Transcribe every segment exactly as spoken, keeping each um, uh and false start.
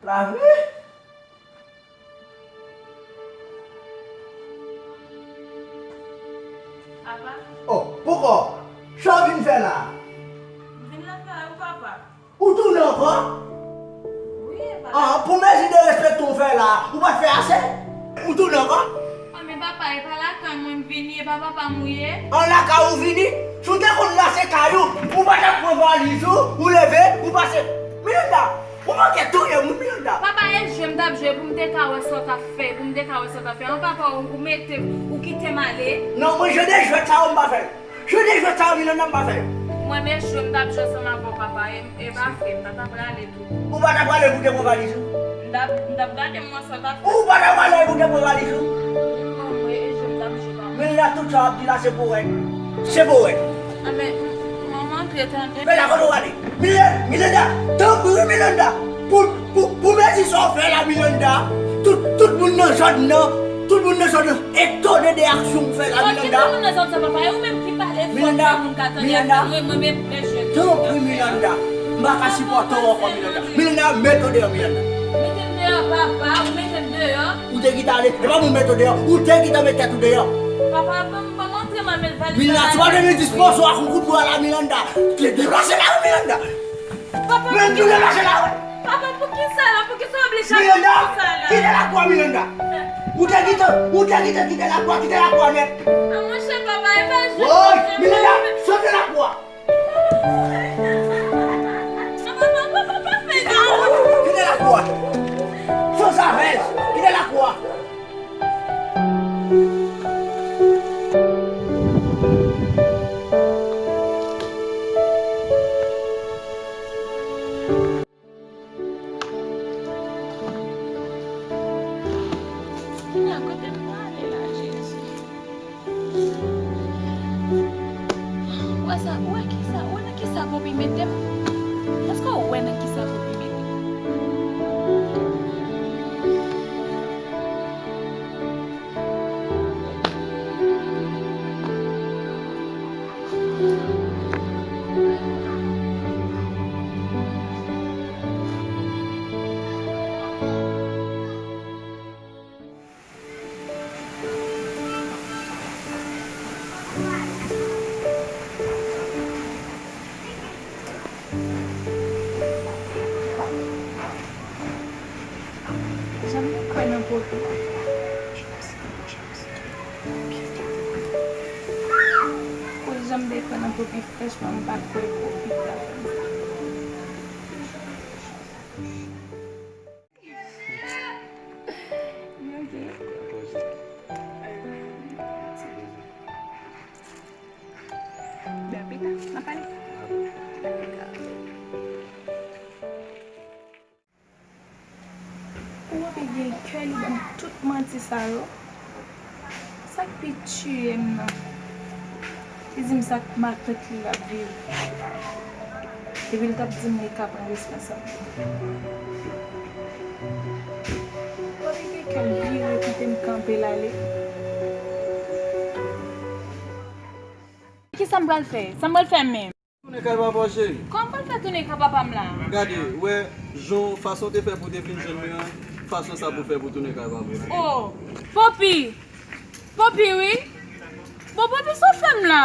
La vre? Papa. Oh, poko. Sa w vin fè la? M vin lakay ou, papa. Ou tounen ankò? Wi, papa. Ah, pou mezi de respè ke w fè la, ou pa t fè ase? Ou tounen ankò? Ah, men papa, e pa lakay mwen m vini, e pa papa m ou ye? An lakay ou vini? Si w te konn la se kay ou, ou pa t ap pran valiz ou, ou leve, ou pase. Miranda, ou manke touye moun, Miranda. Papa, e jwe m t ap jwe pou m te ka wè sa w t ap fè, pou m te ka wè sa w t ap fè. An papa, ou, ou mete m, ou kite m ale. Non, mwen jan de jwèt sa yo m pa fè l. Jan de jwèt sa yo, Miranda, m pa fè yo. Mwen, men jwe m t ap jwe ansanm avè w, papa, e, e pa vre, m pa ta prale tou. Ou pa ta prale pou te pran valiz ou? M t ap, m t ap gade m wè sa w t ap fè. Ou pa ta prale pou te pran valiz ou? Non, mwen, e jwe m t ap jwe, papa. Miranda, tout sa w ap di la, se powèt. Se powèt. Ah, men, m, m, m antre tande. Men la, kote w ale? Mile-, Miranda, tanpri, Miranda, pou, pou, pou mezi sa w fè la, Miranda, tout, tout moun nan zòn nan, tout moun nan zòn nan etone de aksyon w fè la, Miranda. Bon, ki moun nan zòn sa, papa? E ou menm ki pale fò, Miranda, fè moun ka tande. Miranda, mwen, mwen, men, men jwe. Tanpri, Miranda, m pa ka sipòte w ankò, Miranda. Miranda, mete w deyò, Miranda. Mete m deyò, papa, ou mete m deyò. Ou te kite ale, e pa mwen mete w deyò, ou te kite met tèt ou deyò. Papa, ban m, ban m antre, m al met valiz la. Miranda, twa de mil dis pòso ak yon kout bwa la, Miranda. Te deplase la, wi, Miranda. Papa, men pou ki, deplase la, wi. Papa, pou ki sa la? Pou ki sa w oblije ap fè sa la? Miranda, kite lakou a, Miranda. Ou te kite, ou te kite, kite lakou a, kite lakou a nèt. Ah, monchè, papa, e pa jwèt. Woy, Miranda, soti lakou a. Kite lakou a. Sansavèz, kite lakou a. Kounya, kote m prale la, Jezi? Ou wè sa, ou wè kisa, ou wè nan kisa Popi mete m? Èske ou wè nan kisa Popi mete m? Janm te kwè nan Popi. Koz janm te kwè nan Popi, franchman, m pa t kwè Popi ta fè m sa. Bèl pita, n ap pale. Ou anpe gen kè li ban m tout manti sa yo. Sa k pi tiye m nan, li di m sa k matant li l ap viv. Epi l t ap di m li ka pran responsablite. Popi gen kè l vire kite m kanpe l ale. Kisa m pral fè? Sa m pral fè menm? Tounen kay papa w, cheri. Kòman m pral fè tounen kay papa m la? Gade, ou wè, jan, fason w te fè pou w te vin jwenn mwen an, fason sa pou w fè pou w tounen kay papa w. Oh, Popi! Popi, wi. Bon, Popi, sa w fè m la?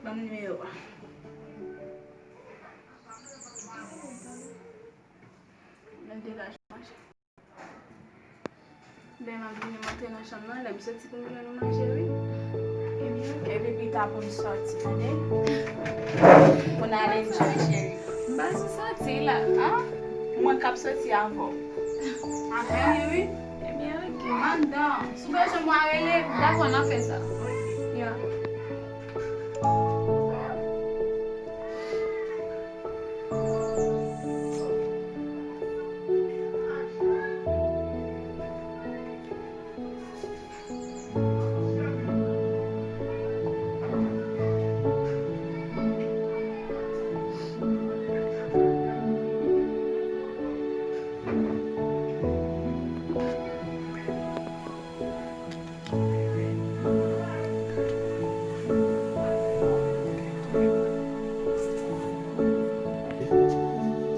Ban m nimewo a. Mwen degaje mache. Lè m ap vini, m antre nan chanm nan, lè m soti pou m jwenn ou manje, wi. Ebyen, oke, epi pita pou n soti, tande? Pou n al enjoy, cheri. M pa sou soti la. A? Mwen k ap soti avè w. Avè m, wi. Ebyen, oke. M anndan. Si w bezwen mwen, rele m. Dakò, n a fè sa. Ya.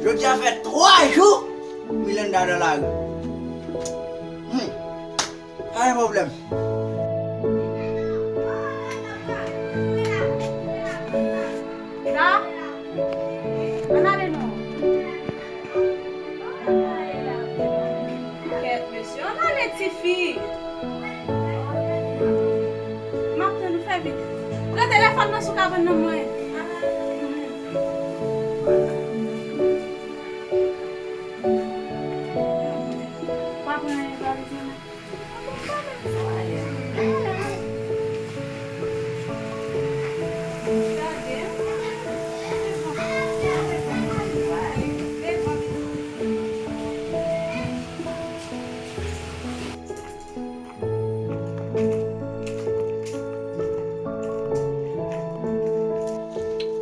Jodi a fè twa jou Milanda nan lari. Hmm. Pa gen pwoblèm. Sa? Ann ale non. Kèt, mesye, ann ale, tifi. M ap tann ou, fè vit. Pran telefòn nan sou kabann nan mwen. Pa pran anyen, pa bezwen.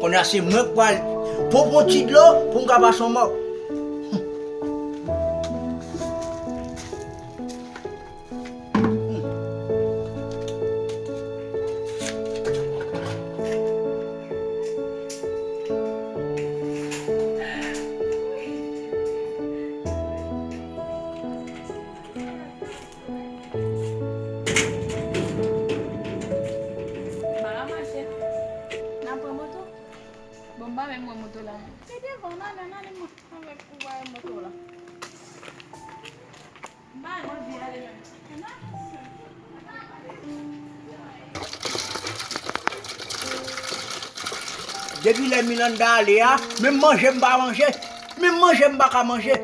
Kounye a se mwen k pral ponp on ti dlo pou m ka pase yon mòp. Pa ka mache. N a pran moto? Bon, m pa menm wè moto la. Se devan, n ale, n ale, mwen, avèk ou wè moto la. M pa anvi ale menm. Depi lè Milanda ale a, menm manje m pa manje. Menm manje m pa ka manje.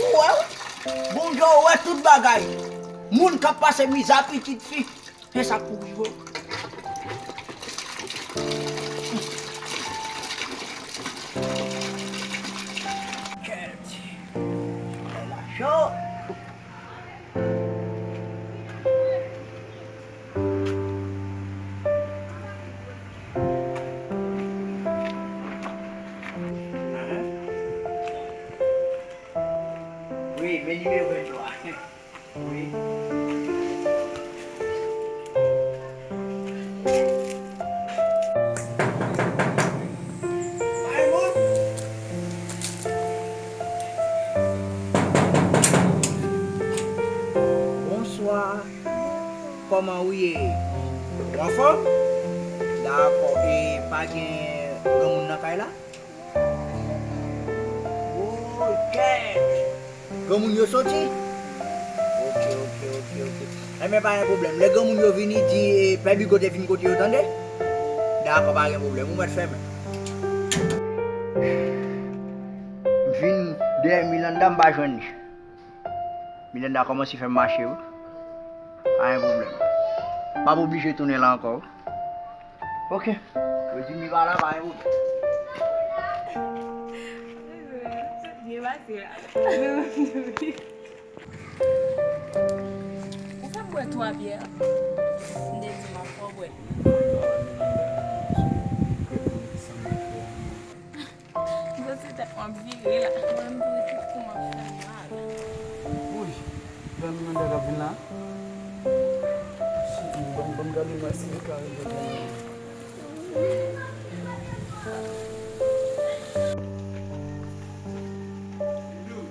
Ou wè, wi. Bondye, ou wè tout bagay. Moun k ap pase miza, pitit fi. Se sa k pou rive w. Kèt. Bagay la cho. Wi, men nimewo venntwa. Wi. Bonswa. Kòman ou ye? Ou anfòm? Dakò. E pa gen granmoun nan kay la? Oke. Granmoun yo soti? Oke, oke, oke, oke. Enben, pa gen pwoblèm. Lè granmoun yo vini, di, e, Pè Bigo te vin kote yo, tande? Dakò, pa gen pwoblèm. Ou mèt fèmen. M vin dèyè Milanda, m pa jwenn li. Milanda kòmanse fè m mache, wi. Pa gen pwoblèm. M p ap oblije tounen la ankò, wi. Oke. Yo di m li pa la, pa gen pwoblèm. Byen pase la. Ou fè m bwè twa byè. M te di m ap fè w bwè. M santi tèt mwen ap vire la. Mwen menm tou, tout kou m ap fè m mal. Wouy, granmoun nan k ap vin la. Cheri, ban m, ban m gade mwen si li ka rive pou mwen. Doudou,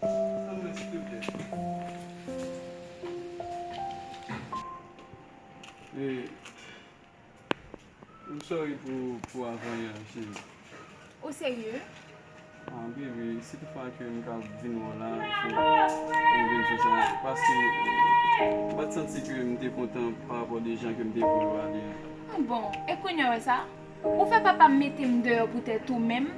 tann mwen silvouplè. Sorry pou, pou avan yè, cheri. Ou serye? Ah, baby, si toutfwa ke m ka vin wè w la, fò m vin sou sa, paske m pa t santi ke m te kontan pa rapò de jan ke m te vle w ale a. Ah bon, e kounye a w wè sa? Ou fè papa m mete m deyò poutèt ou menm,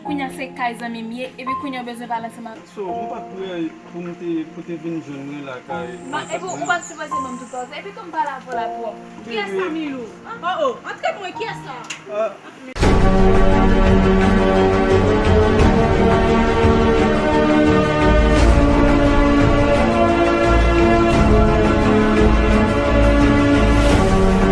kounye a se kay zanmi m ye, epi kounye a w bezwen pale ansanm avè m. So, m pa t prè pou m te, pou te vin jwenn mwen lakay. Bon, epi ou pa t sipoze ban m tout sa, epi tou m pale avè w la twòp. Kiyès sa, Milou? Oh, oh, antre mwen, kiyès sa? Ah.